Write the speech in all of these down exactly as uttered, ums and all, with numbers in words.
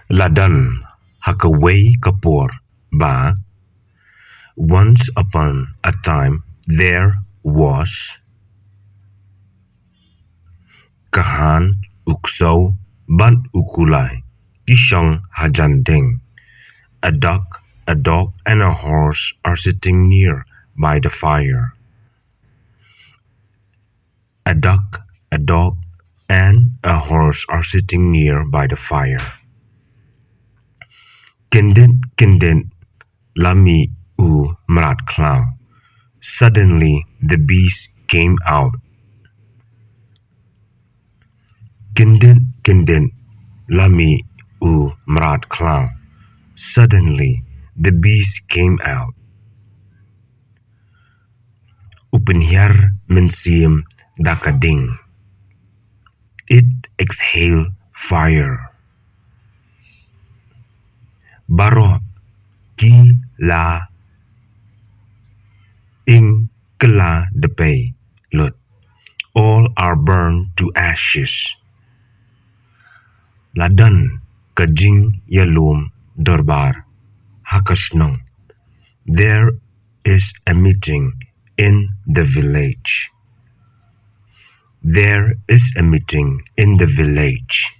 La don ha kawei ka por ba, once upon a time there was, ka han, u ksew bad u kulai ki shong hajan dieng. A duck, a dog and a horse are sitting near by the fire. A duck, a dog and a horse are sitting near by the fire. Kyndit kyndit la mih u mrad khlaw. Suddenly the beast came out. Kyndit kyndit la mih u mrad khlaw. Suddenly the beast came out. U pynhiar mynsiem da ka dieng. It exhaled fire. Baroh ki la ing kylla dpei lut. All are burned to ashes. La don ka jingïalum dorbar ha ka shnong. There is a meeting in the village. There is a meeting in the village.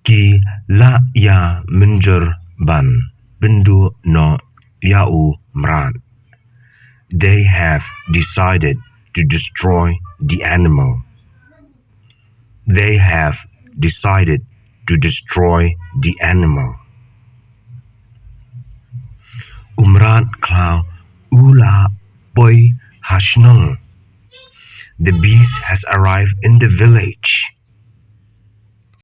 Ki la ïa mynjur ban pynduh noh ïa u mrad. They have decided to destroy the animal. They have decided to destroy the animal. U mrad khlaw u la poi ha shnong. The beast has arrived in the village.